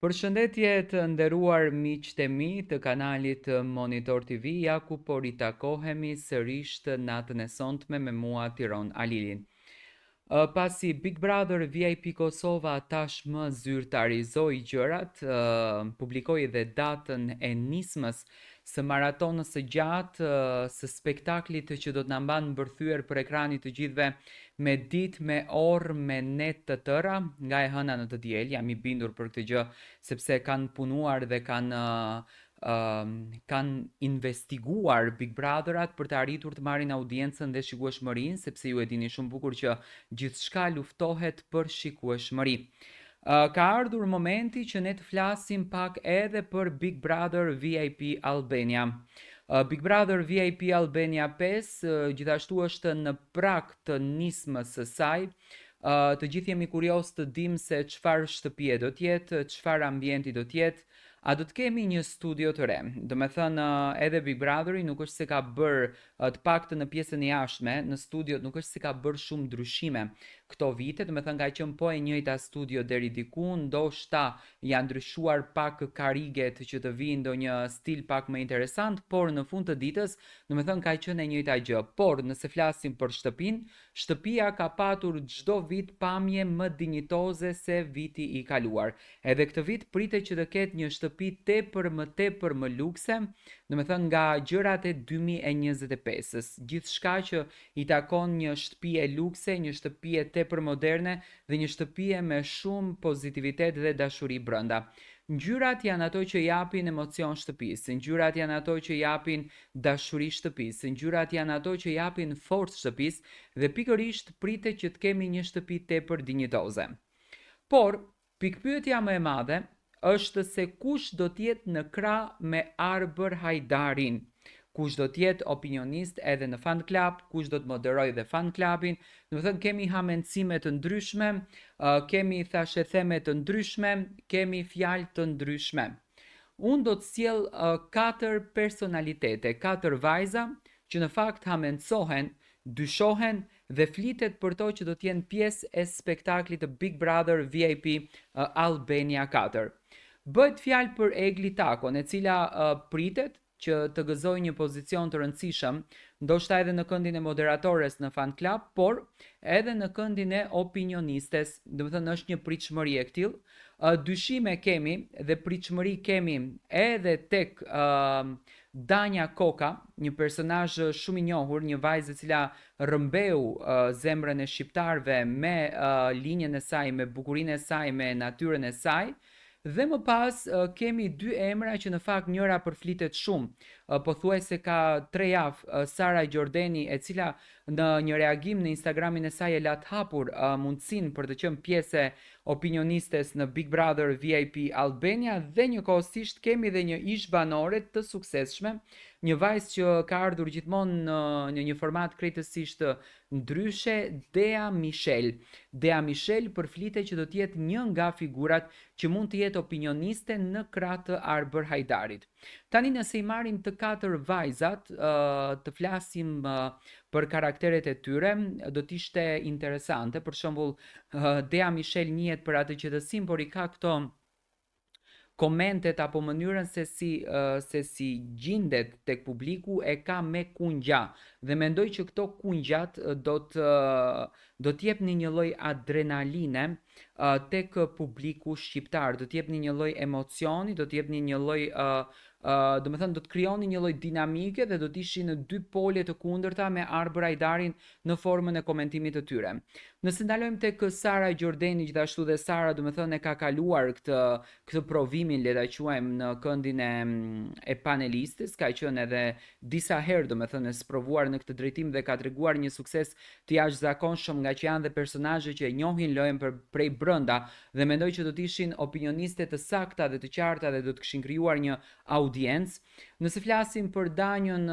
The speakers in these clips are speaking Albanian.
Përshëndetje të nderuar miqtë e mi të kanalit Monitor TV, ja ku po ritakohemi sërish natën e sontme me mua Tiron Alilin. Pasi Big Brother VIP Kosova tashmë zyrtarizoi gjërat, publikoi dhe datën e nismës së maratonës së gjatë, së spektaklit që do të na mban mbërthyer për ekranit të gjithëve me ditë, me orë, me net të tëra, nga e hëna në të diel, jam i bindur për këtë gjë, sepse kanë punuar dhe kanë kanë investiguar Big Brotherat për të arritur të marrin audiencën dhe shikueshmërinë, sepse ju e dini shumë bukur që gjithçka luftohet për shikueshmëri. Ka ardhur momenti që ne të flasim pak edhe për Big Brother VIP Albania. Big Brother VIP Albania 5 gjithashtu është në prag të nismës së saj. Të gjithë jemi kurioz të dimë se çfarë shtëpie do të jetë, çfarë ambienti do të jetë, a do të kemi një studio të re. Domethënë edhe Big Brotheri nuk është se ka bërë të paktën në pjesën e jashtme, në studiot nuk është se ka bërë shumë ndryshime këto vite, domethënë ka qenë po e njëjta studio deri diku, ndoshta janë ndryshuar pak karriget që të vijë ndonjë stil pak më interesant, por në fund të ditës, domethënë ka qenë e njëjta gjë. Por nëse flasim për shtëpinë, shtëpia ka patur çdo vit pamje më dinjitoze se viti i kaluar. Edhe këtë vit pritet që të ketë një shtëpi tepër më tepër më lukse, domethënë nga gjërat e 2025-ës. Gjithçka që i takon një shtëpie lukse, një shtëpie tepër moderne dhe një shtëpie me shumë pozitivitet dhe dashuri brenda. Ngjyrat janë ato që japin emocion shtëpisë, ngjyrat janë ato që japin dashuri shtëpisë, ngjyrat janë ato që japin forcë shtëpisë dhe pikërisht pritet që të kemi një shtëpi tepër dinjitoze. Por, pikëpyetja më e madhe është se kush do të jetë në krah me Arbër Hajdarin, kush do të jetë opinionist edhe në Fan Club, kush do të moderojë dhe Fan Clubin, domethënë kemi hamendësime të ndryshme, kemi thashetheme të ndryshme, kemi fjalë të ndryshme. Unë do të sjell katër personalitete, katër vajza që në fakt hamendësohen, dyshohen dhe flitet për to që do të jenë pjesë e spektaklit të Big Brother VIP Albania 4. Bëhet fjalë për Egli Takon, e cila pritet që të gëzojë një pozicion të rëndësishëm, ndoshta edhe në këndin e moderatores në Fan Club, por edhe në këndin e opinionistes, domethënë është një pritshmëri e këtillë. Dyshime kemi dhe pritshmëri kemi edhe tek Danja Koka, një personazh shumë i njohur, një vajzë e cila rrëmbeu zemrën e shqiptarëve me linjën e saj, me bukurinë e saj, me natyrën e saj. Dhe më pas kemi dy emra që në fakt njëra përflitet shumë, pothuajse ka tre javë Sara Gjordeni e cila në një reagim në Instagramin e saj e la të hapur mundësinë për të qenë pjesë e opinionistes në Big Brother VIP Albania dhe njëkohësisht kemi dhe një ish banore të suksesshme, një vajzë që ka ardhur gjithmonë në, në një format krejtësisht ndryshe, Dea Mishel. Dea Mishel përflitet që do të jetë një nga figurat që mund të jetë opinioniste në krah të Arbër Hajdarit. Tani nëse i marrim të katër vajzat, të flasim për karakteret e tyre, do të ishte interesante. Për shembull, Dea Mishel njihet për atë qetësinë, por i ka këto komentet apo mënyrën se si se si gjindet tek publiku e ka me kungja dhe mendoj që këto kungjat do të do të jepnin një lloj adrenaline tek publiku shqiptar, do të jepnin një lloj emocioni, do të jepnin një lloj domethënë do të krijonin një lloj dinamike dhe do të ishin në dy pole të kundërta me Arbër Hajdarin në formën e komentimit të tyre. Nëse ndalojmë tek Sara Gjordeni gjithashtu dhe Sara domethënë e ka kaluar këtë këtë provimin le ta quajmë në këndin e e panelistes, ka qenë edhe disa herë domethënë e sprovuar në këtë drejtim dhe ka treguar një sukses të jashtëzakonshëm nga që janë dhe personazhe që e njohin lojën për prej brenda dhe mendoj që do të ishin opinioniste të sakta dhe të qarta dhe do të kishin krijuar një audiencë. Nëse flasim për Danjën,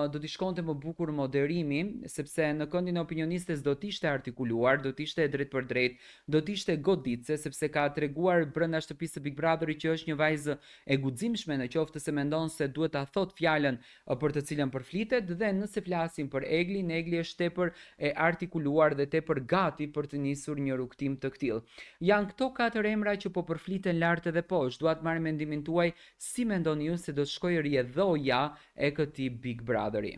do t'i shkonte më bukur moderimi, sepse në këndin e opinionistes do të ishte artikuluar, do të ishte e drejtpërdrejtë, do të ishte goditëse, sepse ka treguar brenda shtëpisë së Big Brotherit që është një vajzë e guximshme në qoftë se mendon se duhet ta thotë fjalën për të cilën përflitet dhe nëse flasim për Eglin, Egli është tepër e artikuluar dhe tepër gati për të nisur një rrugëtim të këtillë. Janë këto katër emra që po përfliten lart edhe poshtë. Dua të marr mendimin tuaj Si mendoni ju se do të shkojë rrjedhoja e këtij Big Brotheri?